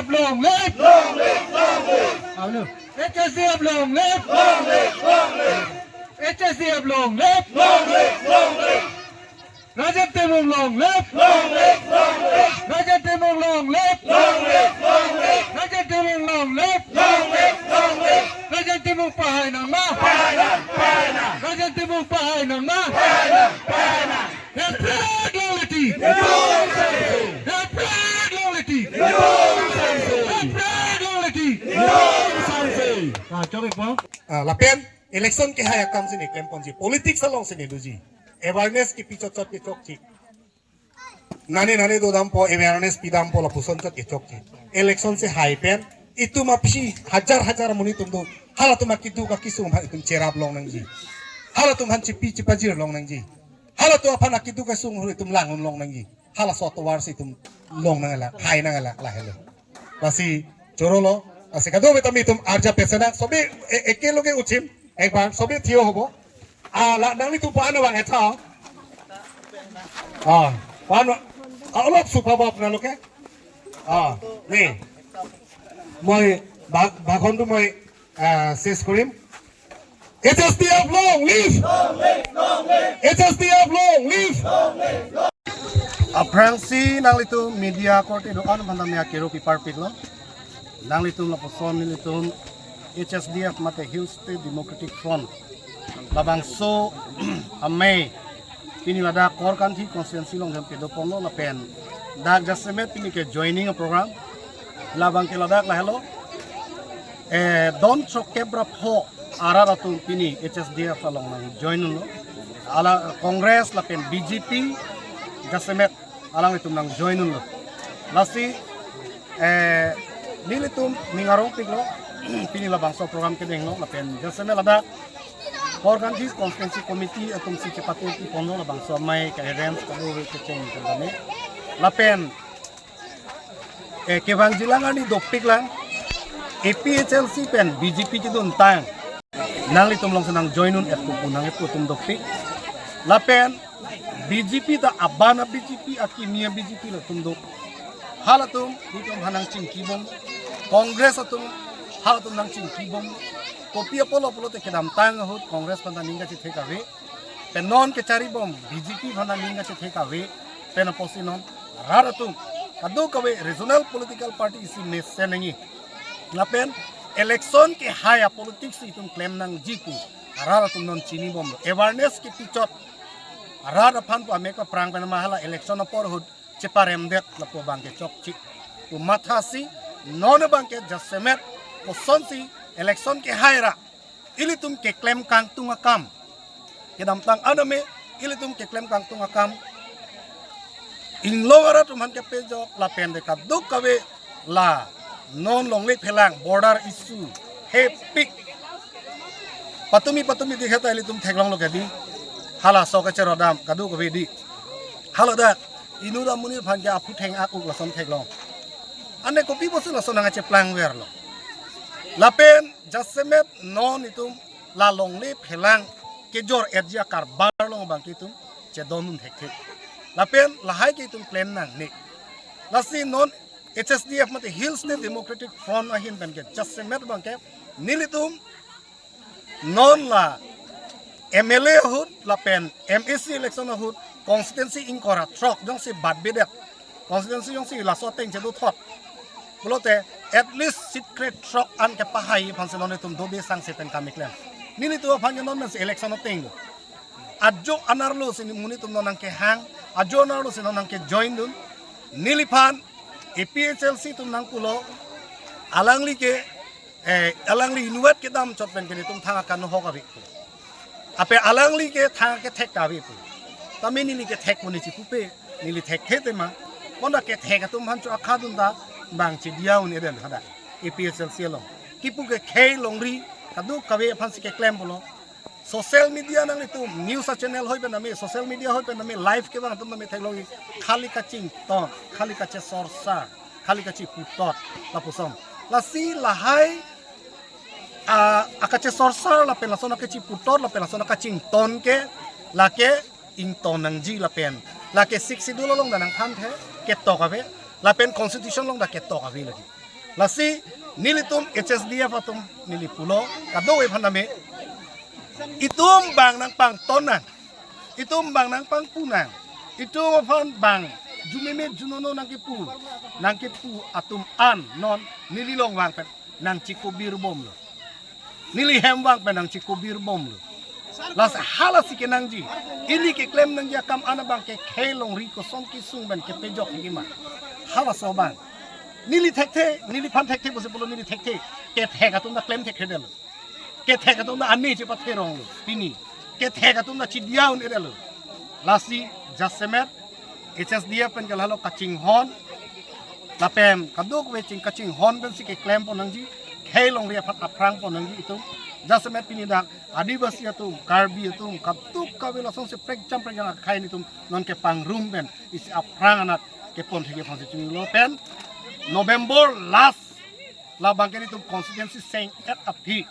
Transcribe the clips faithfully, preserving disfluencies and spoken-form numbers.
Long live! Long live! Long live! Alo. H S D F long live! Long live! Long live! H S D F long live! Long live! Long live! Rajen Timung long live! Long live! Long live! Rajen Timung long live! Long live! Long live! Rajen Timung long live! Long live! Long live! Rajen Timung pahai nang ma! Pahai nang! Pahai nang! Rajen Timung pahai nang ma! Pahai nang! Pahai nang! Heprak long leti! Heprak long leti! Heprak long leti! Ah, chok-ik po. Ah, lapen election kehai akam si ne klem ponji, politics along si ne doji. Awareness kipi chotchot kechokche. Nane nane dodampo, awareness pidampo lapuson chot kechokche. Election si hai pen itum aphi hajar hajar amonit atum do. Halatum akeduk akesung aphan itum cherap long nangji. Halatum aphan chepi chepajir long nangji. Halatum aphan akeduk asung itum lang long nangji. Halaso atovar si itum long nang la, hai nang la, lahelo. Lasi chorolo, lasi kadokave tame itum arjap pesen nang, sobi e-, eke loge uchim, ekbar, sobi thiyo hobo. Ah, la, nanglitum pa ano bang etha. Ah, pa ano, ah, olop supa bap na loke. Ah, ne. Moi, bag, baghon tu moi, ah, ses kurim. H S D F long live! H S D F long live! Aphrangsi nanglitum media korte do-an aphan tame akero piparpiklo. Nanglitum lapuson nelitum H S D F mate Hill State Democratic Front labangso amei pini ladak Korkanthi constituency along hem kedo ponlo lapen dak jasemet pini ke joining program labang ke ladak lahelo. Eh, don chok kebra pho arat atum pini H S D F along nang join unlo. Ala Congress lapen B J P jasemet alanglitum nang join unlo. Lasi, eh, nelitum ning arongpiklo, pini labangso program kedenglo, lapen jasemet ladak Korkanthi Constituency Committee atum si chepatu pi ponlo labangso amei ke events kadokave kecheng kandane. Lapen eh, kevangjilang arni dopiklang, A P H L C pen B J P keduntang nanglitum along si nang join un-et pu pu nang-et pu atum dopik. Lapen B J P ta abana B J P akimi a-B J P latum do. Halatum, itum hanang chingkibom. Congress atum, halatum nang chingkibom. Kopi apotlo pulote kedamtang ahut Congress aphan ta ning kachethek ave. Pen non kecharibom B J P aphan ta ning kachethek ave. Pen apotsi non rat atum kadokave regional political party isi mesen nangji. Lapen election kehai a-politics itum klem nangji pu rat atum non chinibomlo. Awareness kipi chot. Rat aphan pu amek aphrang pen ma hala election apor ahut cheparemdet lapu abang ke chokche pu mathasi non abang ke jasemet kosonsi election kehai ra ilitum keklem kangtung akam. Kedamtang aname ilitum keklem kangtung akam. Inglong arat atum aphan kepejok lapen de kadokave la non longle phelang border issue hepik. Patumi patumi di kheta ilitum theklonglo ke di. Halaso kacherodam kadokave di. Haladak inut amonit aphan ke aphutheng ak-uk lason theklong. Ane kopi pusi lason nang cheplang verlo. Lapen jasemet non itum la longle phelang kejor-etji akarbar along abang ke itum chedondun thekthe. Lapen lahai ke itum klem nangne. Lasi non H S D F mate Hill State Democratic Front ahin pen ke jasemet abang ke nelitum non la M L A ahut lapen M A C election ahut constituency ingkoi ra throk jongsi batbedet, constituency jongsi laso ateng chedothot pulote at least seat krethrok an kepahai aphansi non itum dode sangse pen kam keklem. Nelitum aphan ke non mensi election ateng do. Ajo anerlo si monit atum non nangkehang, ajo anerlo si non nangkejoin dun. Neliphan A P H L C atum nangpulo, alangli ke, eh, alangli inutvet kedam chot pen ke netum thang akan hok ave pu. Ape alangli ke thang kethek ta ave pu. Tame neli kethek pu ne chipupe, neli thekthe tema. Bonta kethek atum aphan cho akha dun ta bang chediya un-e den hadak A P H L C along. Kipu ke khei longri kadokave aphansi keklem pulo. Social media nanglitum, news a-channel hoi pen name, social media hoi pen name, live kevang atum name theklongji, khali kachington, khali kachesorsar, khali kachiputot, lapuson. Lasi lahai, a, akachesorsar lapen lason akachiputot lapen lason akachington ke, lake ington nangji lapen. Lake Sixth Schedule along ta nangthan the, ketok ave, lapen Constitution along ta ketok ave lagi. Lasi nelitum H S D F atum neli pulo, kadokave aphan name, itum bang nangpangton nang, itum bang nangpangpu nang, itum aphan bang jumeme junono nangkipu, nangkipu atum an non neli along vang pen nangchikobir bomlo. Neli hem vang pen nangchikobir bomlo. Lasi halasi kenangji, ili keklem nangji akam an abang ke khei longri koson kesung pen kepejok hima. Halaso abang. Neli thekthe, neliphan thekthe pusi pulo, neli thekthe. Kethek atum ta klem thekthedetlo. Kethek atum ta ani chepatheronglo. Pini. Kethek atum ta chidiaun-edetlo. Lasi jasemet H S D F pen ke lahelo kachinghon. Lapen kadokave ching kachinghon pensi keklem pon nangji. Khei longri aphan aphrang pon nangji itum. Jasemet pini dak Adivasi atum, Karbi atum, kadokave lasonsi prekjam prekjam akhai nelitum non kepangrum pen isi aphrang anat kepon thek aphansi chunilo pen November last labang ke nelitum constituency seng-et aphi,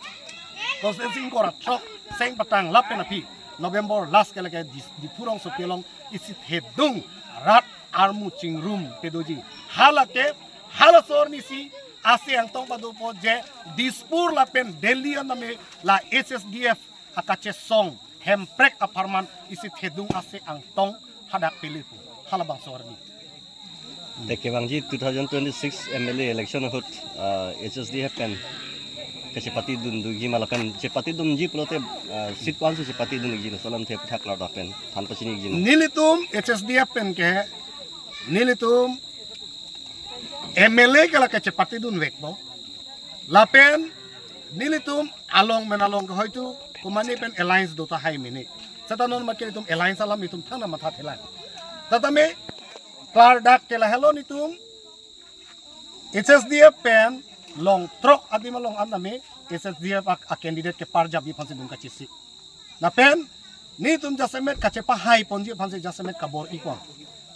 constituency ingkoi ra throk seng patanglap pen aphi November last ke lake Di-, Diphu rongsopi along isi thedung rat armu chingrum pedoji. Halake, halaso arnisi ase angtong padopo je Dispur lapen Delhi an name la H S D F akachesong Hemprek apharman isi thedung ase angtong hadak pelepo. Halabangso arni. Te kevangji two thousand twenty-six M L A election ahut, ah, H S D F pen kachepatidun doji ma lapen chepatidunji pulote, ah, seat ko-ansi chepatidunji, laso alam the puthak klardak pen than pachini ji ma. Nelitum H S D F pen ke, nelitum M L A ke la kachepatidunvekpo. Lapen nelitum along men along ke hoitu komane pen alliance do tahai mene. Seta non ma ke nelitum alliance alam nelitum thangta mathathelang. Setame klardak ke lahelo nelitum H S D F pen long throk adim along an name H S D F a, a candidate keparjapji aphansi dun kachisi. Lapen nelitum jasemet kachepahai ponji aphansi jasemet kabor-i pon.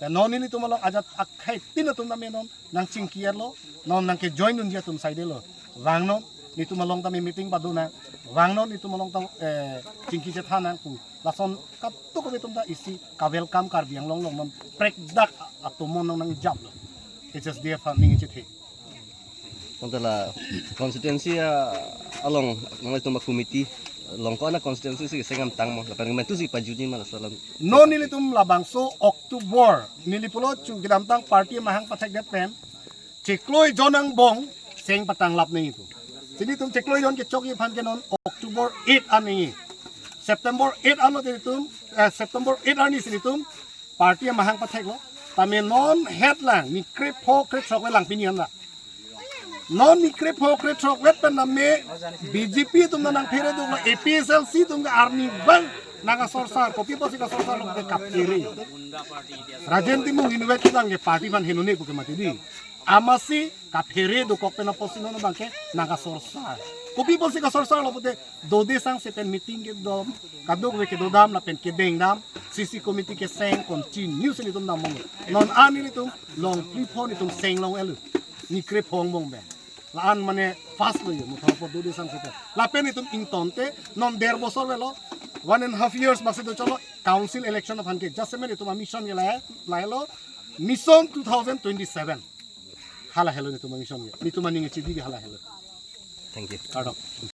Lapen non nelitum along ajat akhai tin atum name non nangchingki-etlo, non nangkejoin dunji atum saidelo. Vangnon, nelitum along tame meeting pado nang, vangnon nelitum along ta, eh, chingki chethan nang pu. Lason kadokave atum ta isi ka-welcome Karbi Anglong along non prekdak atum non nang nangjaplo. H S D F aning chethe. Bonta la constituency, ah, along nanglitum a-committee along ko-an a-constituency si sengam tangmo lapen mentu si pajuji ma laso alam. Non nelitum labangso October neli pulo chu kedamtang party amahang pathekdet pen chiklo jon angbong seng patanglap nangji pu. Si nelitum chiklo jon kechokji aphan ke non October eight arni. September eight arlo nelitum, eh, September eight arni si nelitum party amahang patheklo. Tame non hetlang ni krepho krethrok velang pini an ta. Non ni krepho krethrok vet pen name B J P atum nangphere duklo, A P H L C atum ke arni abang nangkasorsar, kopi apotsi kasorsarlo ke kaphere. Rajen Timung inutvet kedang ke party aphan henone pu ke mati dei. Amatsi kaphere dokok pen apotsi non abang ke nangkasorsar. Kopi apotsi kasorsarlo pute dode sangse pen meeting kedom, kadokave kedodam lapen kedengdam, C C committee keseng continue si nelitum dam mong. Non an nelitum long phli pho nelitum seng long-etlo. Ni krepho angbong pen. La-an mane fast lo yo, muthor po dode sangse pen. Lapen nelitum ingtonte, non der bosor avelo, one and half years bangsi do cholo, council election aphan ke, jasemet nelitum a-mission ke lahai, lahelo, Mission two thousand twenty-seven. Hala helo nelitum a-mission ke. Nelitum aning chidi ke hala helo. Thank you. Kardom.